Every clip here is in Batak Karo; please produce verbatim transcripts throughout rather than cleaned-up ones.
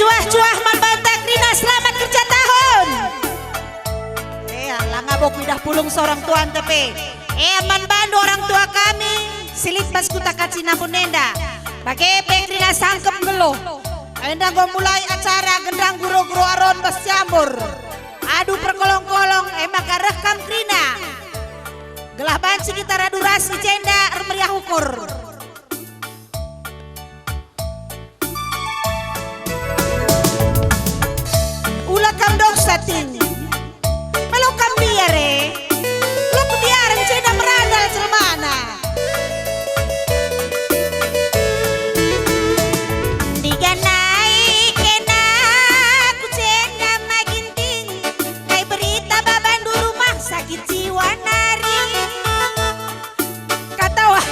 Cuah-cuah man banta kerina, selamat kerja tahun. Eh, langa bo kuidah pulung seorang tuanta pe. Eh, man bandu orang tua kami, si lit bas kuta Kacinambun enda. Bage pe kerina sangkep nggeluh. Enda enggo mulai acara gendang guro-guro Aron bas Ciambur. Adu perkolong-kolong, e maka reh kam kerina. Gelah banci kita radu ras i jenda ermeriah ukur. Ula kam doksa ting. Melo kam biar e. Lo kebiaren ceda merandal jelmana. Ndiganai kena ku cenda maginting. Kai berita babandu rumah sakit jiwa nari. Katawa.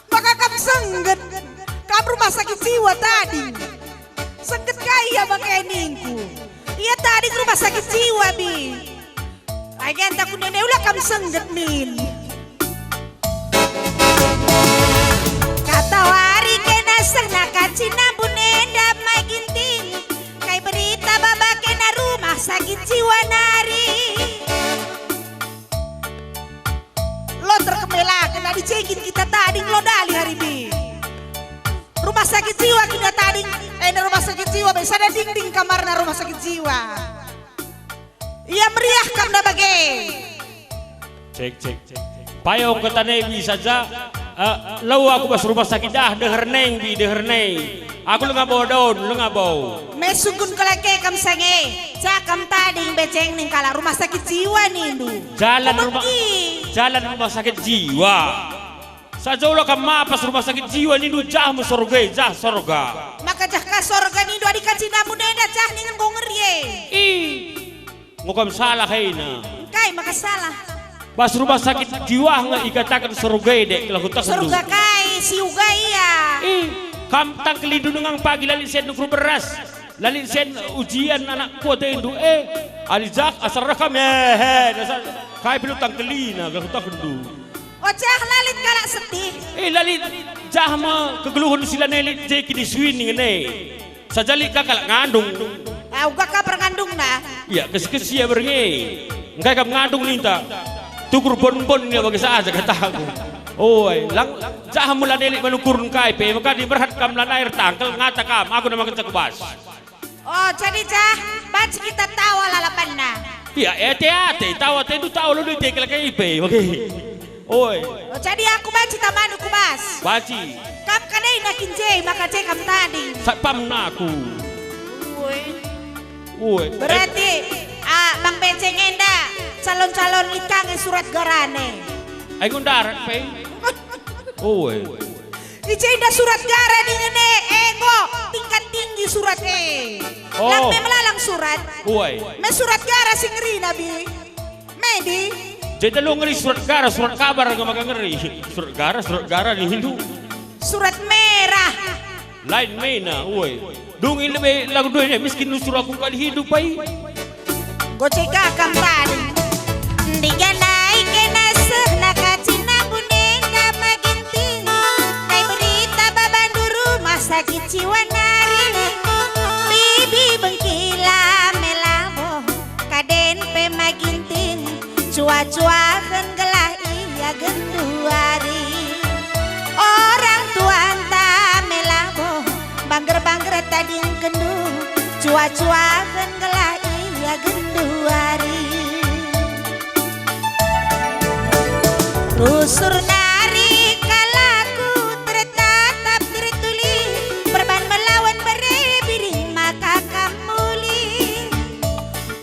Maka kam sengget, kam rumah sakit jiwa tading. Sengget ka ia bage ningku. Ia tading rumah sakit jiwa, Bi. Ai genta ku nene ula kam sengget min. Kata wari kena sehna Kacinambun enda mai ginting. Kai berita baba kena rumah sakit jiwa nari. Lo terkemela kena dicegin kita tading lo dali hari bi. Rumah sakit jiwa kita tading, eh, rumah sakit jiwa, be sada dingding kamarna rumah sakit jiwa. Ia meriah kam da bage. Cek, cek, cek. Payo keta nebi saja, eh, lau aku bas rumah sakit ah, deher neng bi, deher neng. Aku lenga bau daun, lenga bau. Me sungkun kelake kam sange, cakam tading beceng ning kalak rumah sakit jiwa nindu. Jalan rumah, jalan rumah sakit jiwa. Saja ula kam mapas rumah sakit jiwa nindu jah me sorga, jah sorga. Maka jah ka sorga nindu adi kacinamu nenda jah ningen go ngeri e. Ih. Enggo kam salah ena. Engkai maka salah? Bas rumah sakit jiwa nge ikataken surga e dek, lagu tak sendu. Surga kai, si uga ia. Ih, kam tangkelindu nengang pagi lalit sen nukur beras. Lalit sen ujian anak kuatendu. Eh, ali jak asal rekam, eh, eh, dasar kai pilu tangkelina, lagu tak sendu. Ocah lalit kalak sedih. Eh, lalit jah me kegeluhen si lanai lit je kini suin ngene. Sajali ka kalak ngandung. Ah, uga ka perngandungna. Iya, kesi-kesi ia bernge. Engkai kam ngandung ninta. Tukur bon-bon ia bage saja kataku. Oi, lang jah me lanai lit manukurun kai pe, maka diberhat kam lanai ertangkel ngata kam, aku nama kenca kubas. Oh, jadi jah, banci kita tawa lalapanna. Iya, ate-ate, tawa tendu tawa lulu ite kelak ipe, oke. Oi. Oh, jadi aku banci tamanu kubas. Banci. Kam kadai nakin je, maka je kam tadi. Satpamna aku. Oi. Oi. Berarti, ah, Bang Beceng enda calon-calon lit ka nge surat garane. Ai nggo ndarat pe. Oi. I jenda surat gara dingen e, enggo tingkat tinggi surat e. Oh. Lang me melalang surat. Oi. Me surat gara si ngeri nabi. Medi. Jadi lu ngeri surat gara, surat kabar nge maka ngeri. Surat gara, surat gara nihindu. Surat merah. Lain mena, oi. Dung i lebe lagu duene miskin nusur aku kali hidup ai. Gocek akam tadi. Ndiganai kena sehna kacina bunenda maginting. Kai berita babandu rumah sakit jiwa nari. Bibi bengkila melabo. Kaden pe maginting, cua-cuaken gelah ia genduari. Orang tuanta melabo, bangger-bangger tadingkenndu, cua-cuaken gelah ia genduari. Rusur nari kalaku tertatap tertuli, perban melawan bere biring maka kam muli.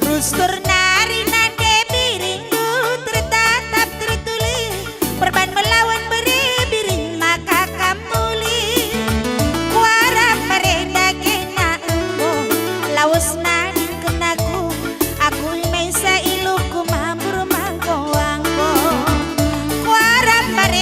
Rustur nari nande biringndu tertatap tertuli, perban melawan bere biring maka kam muli. Kuarap marenda kena enggo, lawes nari kenaku, aku i mesa iluhku mambur mangko-angko. Kuarap mare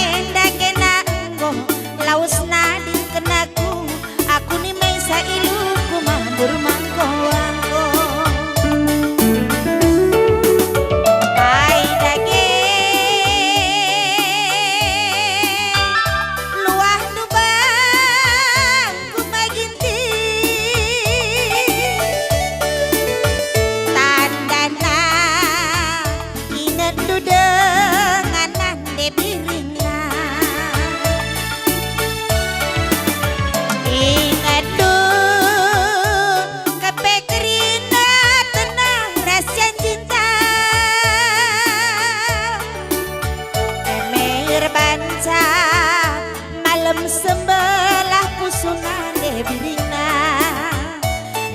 Sunande biringna,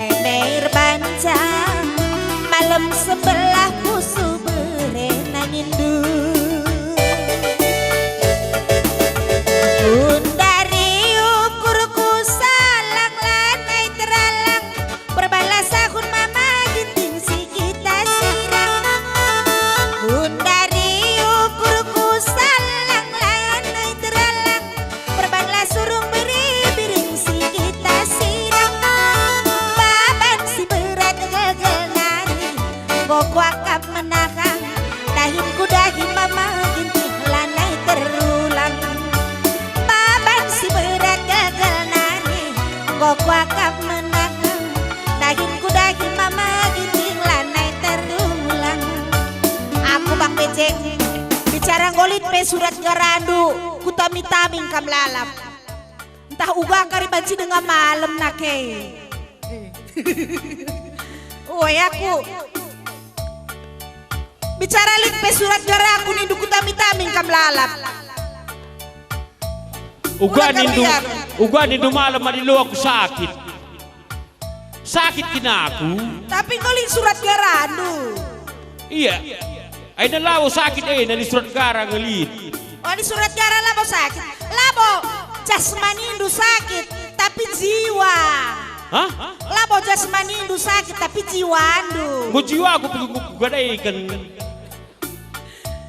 ende erbanca, malem sebelah pusu berena nindu. Gundari ukurku salang lanai teralang, perbalas sahun mama ginting si kita sirang. Gundari ukurku salang lanai teralang, perbanlah surung biri-biring si kita sirang. Baban si berat gegel nari, enggo kuakap menahang, dahin kudahi mama ginting lanai terulang. Baban si berat gegel nari, enggo kuakap menahang, dahin kudahi mama ginting lanai terulang. Aku Bang Becek, bicara nggo lit pe surat garandu, kutami-tami kam lalap. Ntah uga kari banci denga malem nake. Ue aku. Bicara lit pe surat garaku nindu kutami-tami kam lalap. Uga nindu, uga nindu malem adi lo aku sakit. Sakit kin aku? Tapi enggo lit surat garandu. Iya. Aina labo sakit e, nali surat gara nge lit. Oh, lit surat gara labo sakit. Labo jasmanindu sakit, tapi jiwa. Hah? Labo jasmanindu sakit, tapi jiwandu. Enggo jiwaku pe ku-, kugadaiken.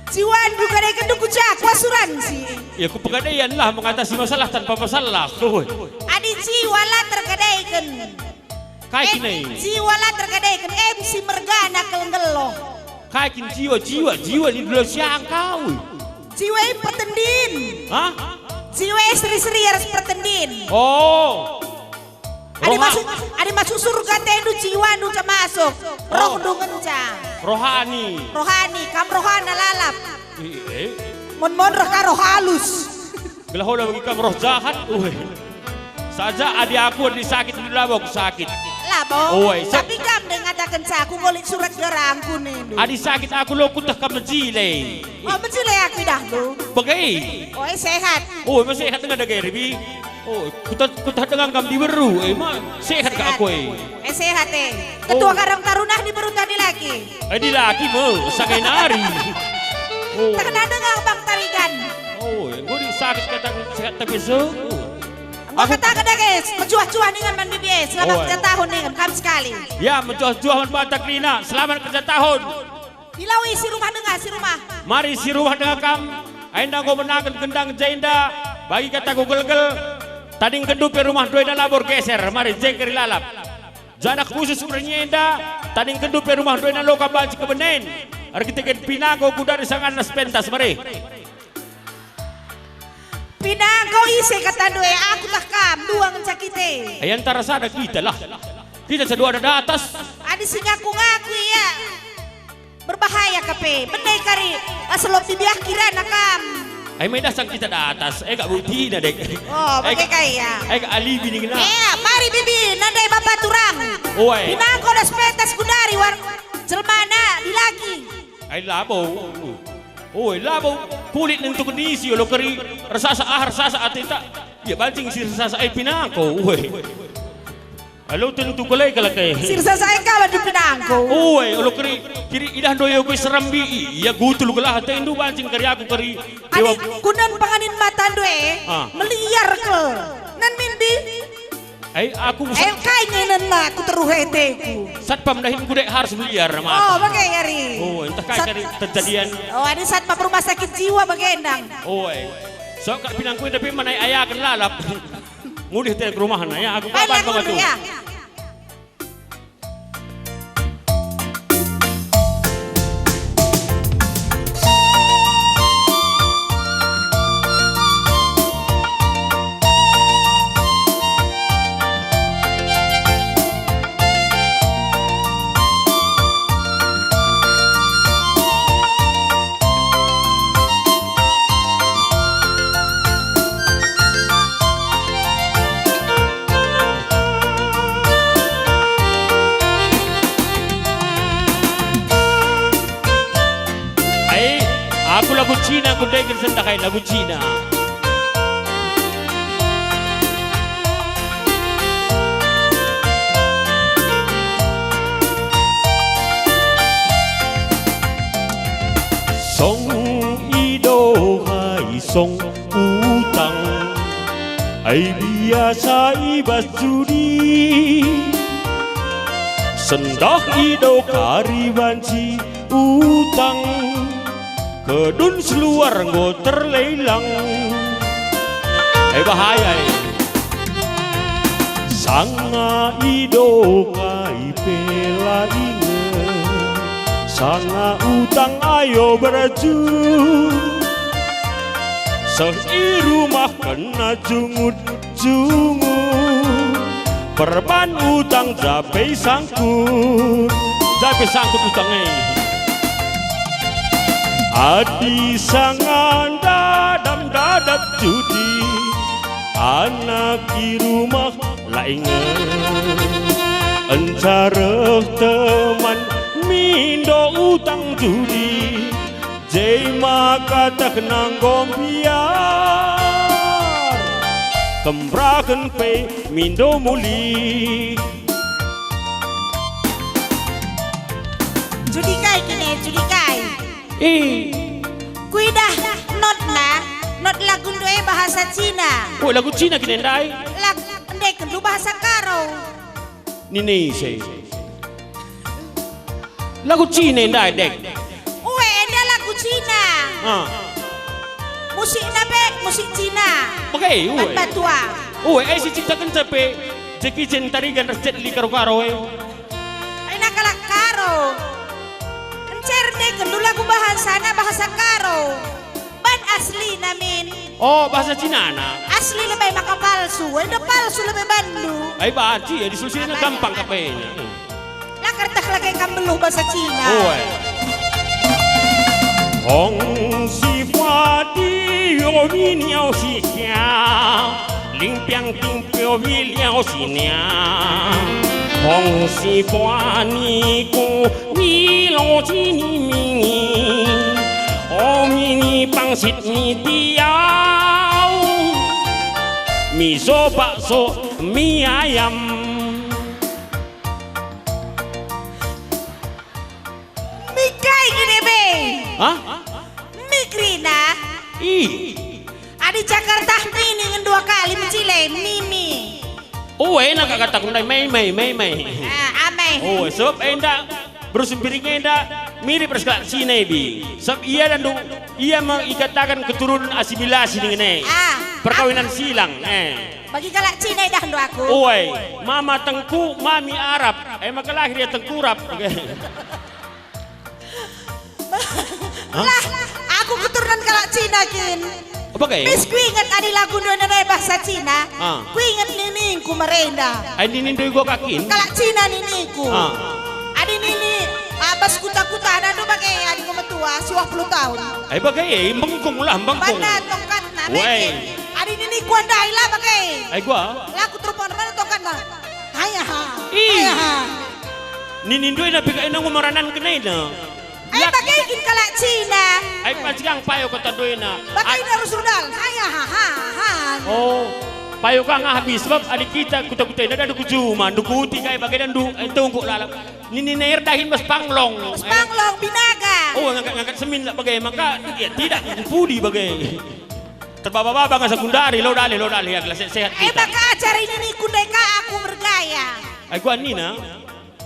Jiwandu gadaiken ku ja, ku asuransi. Ya, kupegadaianlah mengatasi masalah tanpa masalah. Oi. Adi jiwa la tergadaiken. Kai kin e? Jiwa la tergadaiken, em si mergana kal nggeluh. Kai kin jiwa, jiwa, jiwa nindu labo siangka, oi. Jiwa e pertendin. Hah? Jiwa e seri-seri ras pertendin. Oh. Adi masuk, adi masuk surga atendu, jiwandu ja masuk. Oh. Rohndu ngenca. Rohani. Rohani, kam rohana lalap. I-, eh. Mon-mon roh ka roh halus. Gelah ola bagi kam roh jahat. Ue. Saja adi aku adi sakit, labo aku sakit. Labo. Ue, sa- Tapi kam nde ngataken aku enggo lit surat garangku nindu. Adi sakit aku lo kuteh kam mejile. Oh, mejile aku idahndu. Bage. Ue, sehat. Ue, mesehat denga dage, Ribi. Oh, kuteh, kuteh denga kam diberu, e ma sehat ka aku e. Eh, sehat e. Ketua Karang Taruna diberu tah dilaki. Eh, dilaki me, sagai nari. Oh. Tah denga Bang Tarigan. Oh, enggo lit sakit kataken sehat tapi se. Enggo kataken dage, mejuah-juah ningen man bibi e, selamat kerja tahun ningen, kam sekali. Ya, mejuah-juah man bantak kerina, selamat kerja tahun. Diloi si rumah denga, si rumah. Mari si rumah denga kam, enda enggo menaken gendang jenda, bagi kataku gelgel, tadingkenndu pe rumah ndu enda labo ergeser, mari jengkeri lalap. Janah khusus berngi enda, tadingkenndu pe rumah ndu enda lo kam banci kebenen. Erkiteken pinangko kudari sangana sepentas, mari. Pinangko ise katandu e, aku tah kam, dua ngenca kita. Eh, antara sada kita lah. Kita seduana datas. Adi si ngaku-ngaku ia. Berbahaya ka pe, bene kari, eh, selop dibiah kirana kam. Ai me dasang kita datas, eh, kak buktina, dek. Oh, bage kai, ya. Ai kak alibi ning kena. Eh, mari bibi, nandai bapa turang. Oi. Pinangko das pentas gundari war jelmana dilaki. Ai labo. Oi, labo kulit nentu kenisi, olo keri, ersasa ah, ersasa ateta. Ya banting si ersasa ai pinangko, oi. Alo tentu kele kala ke. Si ersasa e kala du pinangko. Ue, olo keri, kiri idah ndoyo kue serambi, ia gutul gelah atendu banting kari aku keri. Adi kunen panganin matandu e, ah, meliar ke. Nen min bi? Eh, aku eh, kai ngenen aku teruh eteku. Satpam dahin ku dek harus meliar nama. Oh, bage, Ari. Oh, entah kai kari terjadian. Oh, adi satpam rumah sakit jiwa bage endang. Oh, eh. So, kak pinangku tapi mana ayaken lalap. Ngulih te ke rumahna, ya, aku baban banget tuh. Ya. Ai, aku lagu Cina, aku deken sendah ai lagu Cina. Tong utang, ai biasa i bas judi. Sendah ido kari banci utang, kedun seluar enggo terlelang. Eh, bahaya, eh. Sanga ido kai pe la inget, sanga utang ayo berju. Seh i rumah kena jungut-jungut, perban utang jape sangkut, jape sangkut utang e. Adi sanga ndadap-ndadap judi, anak i rumah la inget. Enca reh teman mindo utang judi, je maka tehna enggo mbiar. Kemberaken pe mindo muli. Judi kai kene, judi kai? Ih. Kuidah notna, not lagundu e bahasa Cina. Oh, lagu Cina kene ndai? Lag-, ndekenndu bahasa Karo. Nini se. Lagu Cina ndai, Dek. Ue, enda lagu Cina. Ah. Musikna pe musik Cina. Oke, ue. Batuang. Ue, eh, si ciptakenca pe Jackie Chan Tarigan ras Jet Li Karo-Karo, eh. Ena kalak Karo. Encer ndekenndu lagu bahasana bahasa Karo. Ban aslina min. Oh, bahasa Cinana. Asli lebe maka palsu. Enda palsu lebe bandu. Ai banci ya, disolusinya gampang kapena. La kerteh lagi kam beluh bahasa Cina. Oi. Hong si fadi yo mini au si sia, ling piang ting pio wili au si nia. Hong si fani ku wilo sini mini, o mini pangsit mi tiau, mi so bakso mi ayam. Mi kai kene be? Hah? Mi kerina? Ih. Adi Jakarta mini ngen dua kali mecile, mimi. Oh, enak kataku ndai, mei, mei, mei, mei. Ah, amai. Oh, sebab enda, Bro Sembiring enda mirip ras kalak Cina, Bi. Sebab ia dan du-, ia mengikatakan keturunan asimilasi dengan e. Ah, perkawinan silang, eh. Bagi kalak Cina idahndu aku. Oi, mama tengku, mami Arab. Eh, maka lahir ia tengkurap. Oke. Hah? Lah, aku keturunan kalak Cina kin. Apa kai? Mis kuinget adi lagu ndai nene bahasa Cina. Ah. Kuinget niningku merenda. Ai ninindu gua kakin? Kalak Cina niniku. Ah. Adi nini, ah, bas kuta-kuta nandu bage adi ku metua, siwah puluh tahun. Ai bage, eh, mbengkung lah, mbengkung. Bana tongkatna, weh. Bage. Adi niniku andai lah bage. Ai gua? Lah, aku terpon mana tongkatna. Hai, aha. Ih. Hai, aha. Ninindu ena pe kai nanggu maranan kena ena. Ai bage kin kalak Cina. Ai pancing payo kata ndai ena. Bage ena arus rudal. Hai, aha, aha. Oh. Payo ka ngah bis sebab adi kita kuta-kuta ena dah ku juma, ndukuti kai bage dan du, eh, tungkuk lalap. Nini nair dahin bas panglong. Bas panglong, binaga. Oh, ngangkat-ngangkat semin lah bage, maka, ya, tidak, pudi bage. Terbaba-baba nggak sekundari, lo dalih, lo dalih, ya, gelas sehat kita. Eh, maka ajar ini nih, kundai ka aku bergaya. Ai gua nina.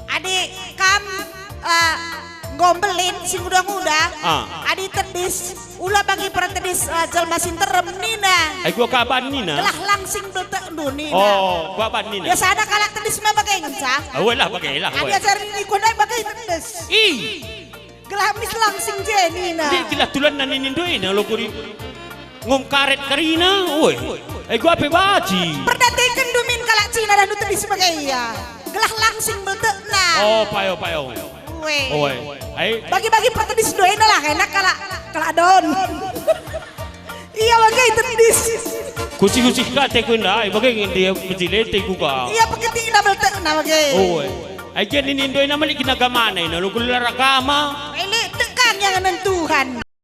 Adi kam, eh, gombelin si nguda-nguda, ah. Adi tedis, ula bagi pertedis, eh, jelma si nterem nina. Ai gua kaban nina. Gelah langsing beltekndu nina. Oh, gua ban nina. Biasa ada kalak tedis me bage ngenca. Ah, weh lah, bage lah, adi weh. Ajar ini kundai bage tedis. Ih. Gelah mis langsing je nina. Ndi gelah tulanna nini ndai na lo kuri. Ngum karet kerina, woi. Eh, gua pe baci. Perdatekenndu min kalak Cina dah nu tedis bage ia. Gelah langsing beltekna. Oh, payo, payo. Weh. Woi. Ai. Bagi-bagi pertedis ndai na lah, enak kalak, kalak don. Ia bage tedis. Kucih-kucih kate ku ndai, bage nge dia pecilete ku ka. Ia peketina beltekna bage. Oh, eh. Ai gia nini ndai na malik kena agamana ina, lo gelar agama. Ele tekang yang nenen Tuhan.